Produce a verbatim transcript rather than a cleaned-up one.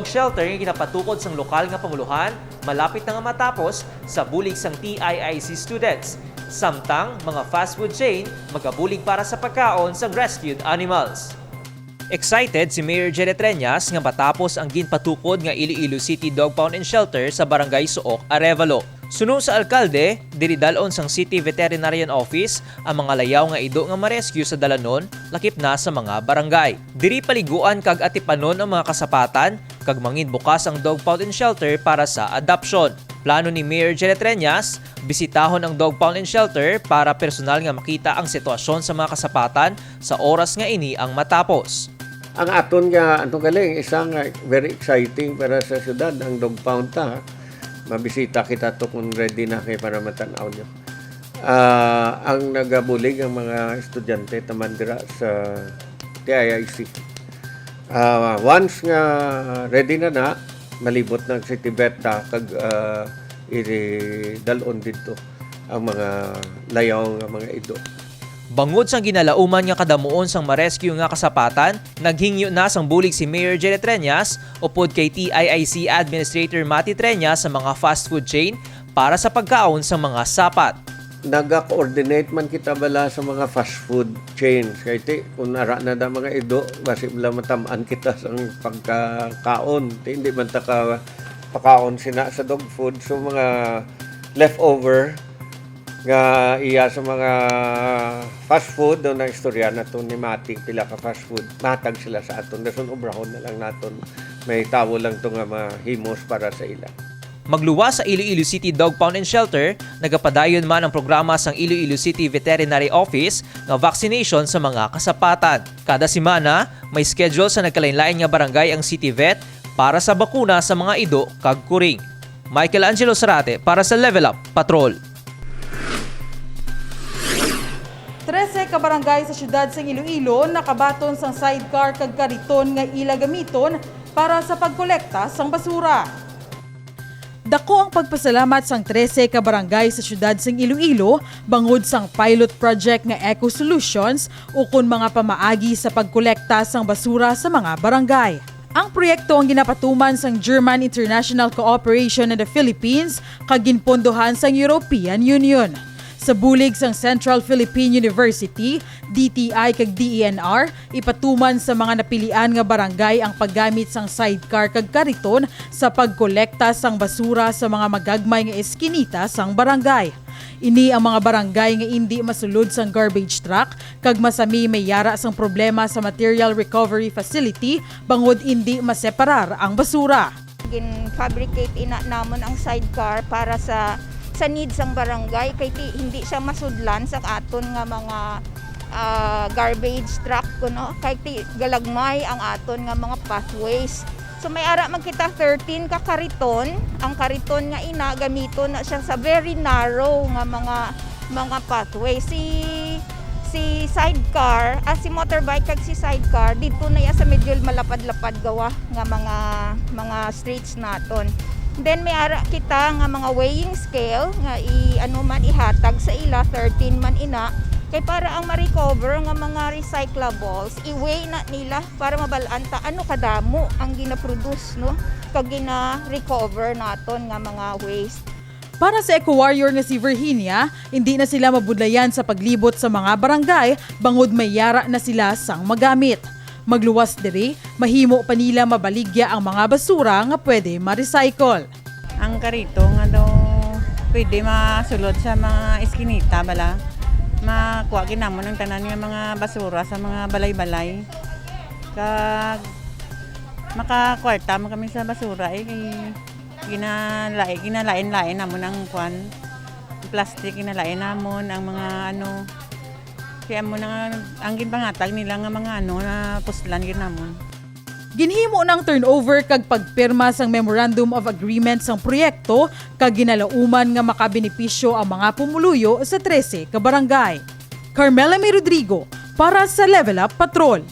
Shelter nga ginapatukod sang lokal nga panguluhan malapit na nga matapos sa bulig sang T I I C students. Samtang mga fast food chain magabulig para sa pagkaon sang rescued animals. Excited si Mayor Jerry Treñas nga matapos ang ginpatukod nga Iloilo City Dog Pound and Shelter sa Barangay Suok, Arevalo. Suno sa alkalde, diri dal-on sang City Veterinarian Office ang mga layaw nga ido nga ma-rescue sa dalanon, lakip na sa mga barangay. Diri paliguan kag atipanon ang mga kasapatan, kag mangin bukas ang dog pound and shelter para sa adoption. Plano ni Mayor Jerry Treñas, bisitahon ang dog pound and shelter para personal nga makita ang sitwasyon sa mga kasapatan sa oras nga ini ang matapos. Ang aton nga, ano gali, isa nga very exciting para sa syudad, ang dog pound ta. Mabisita kita to kung ready na kay para matan-aw nyo. Ah, ang nagabulig ang mga estudyante taman dira sa T I I C. Ah, once nga ready na na, malibot na ang City Vet ta kag, ah, idalon didto ang mga layaw nga mga ido. Bangod sang ginalauman nga kadamuon sang ma-rescue nga kasapatan, naghingyo na sang bulig si Mayor Jerry Treñas upod kay T I I C Administrator Mati Treñas sa mga fast food chain para sa pagkaon sang mga sapat. Naga-coordinate man kita bala sa mga fast food chains. Kay ti, kung ara na da mga ido, basi bala matam-an kita sang pagkakaon. Ti, hindi man ta ka pakaon sina sa dog food. So, mga leftover nga iya sa mga fast food, do na istorya naton ni Mati, pila ka fast food, matag sila sa aton. Dason obrahon na lang naton. May tawo lang to nga mahimos para sa ila. Magluwas sa Iloilo City Dog Pound and Shelter, nagapadayon man ang programa sang Iloilo City Veterinary Office nga vaccination sa mga kasapatan. Kada semana, may schedule sa nagkalain-lain nga barangay ang City Vet para sa bakuna sa mga ido kag kuring. Michael Angelo Sarate para sa Level Up Patrol. Trese ka barangay sa siyudad sang Iloilo nakabaton sang sidecar kag kariton nga ila gamiton para sa pagkolekta sang basura. Dako ang pagpasalamat sang trese ka barangay sa siyudad sang Iloilo bangod sang pilot project nga Eco Solutions ukon mga pamaagi sa pagkolekta sang basura sa mga barangay. Ang proyekto ang ginapatuman sang German International Cooperation and the Philippines kag ginpondohan sang European Union. Sa bulig sang Central Philippine University, D T I kag D E N R, ipatuman sa mga napilian nga barangay ang paggamit sang sidecar kag kariton sa pagkolekta sang basura sa mga magagmay nga eskinita sang barangay. Ini ang mga barangay nga indi masulod sang garbage truck kag masami may yara sang problema sa material recovery facility bangod indi maseparar ang basura. Gin-fabricate ina namon ang sidecar para sa, sa needs sang barangay, kay ti-, hindi siya masudlan sa aton nga mga, ah, garbage truck, kuno, kay ti-, galagmay ang aton nga mga pathways. So, may ara man kita thirteen ka kariton. Ang kariton nga ina, gamiton na siya sa very narrow nga mga, mga pathway. Si, si sidecar, ah, si motorbike kag si sidecar, dito na iya sa medyo malapad-lapad gawa nga mga, mga streets naton. Then, may ara kita nga mga weighing scale nga i-, ano man, ihatag sa ila, thirteen man ina, kay para ang ma-recover nga mga recyclables, i-weigh na nila para mabal-an ta ano kadamo ang gina-produce, no, kag gina-recover naton nga mga waste. Para sa eco-warrior nga si Virginia, hindi na sila mabudlayan sa paglibot sa mga barangay bangod may yara na sila sang magamit. Magluwas diri, mahimo pa nila mabaligya ang mga basura nga pwede ma-recycle. Ang karito nga daw pwede masulod sa mga eskinita, bala. Makuha gid namon ang tanan nga mga basura sa mga balay-balay. Kag makakwarta man kami sa basura, eh, kay ginalai-, ginalain-lain namon ang kwan, plastic, ginalain namon ang mga ano, kaya mo na nga, ang ginpangatag nila nga mga ano, na puslan gid namon. Ginhimo na ang turnover kag pagpirma sang Memorandum of Agreement sang proyekto kag ginalauman nga makabenepisyo ang mga pumuluyo sa trese ka barangay. Carmela May Rodrigo para sa Level Up Patrol.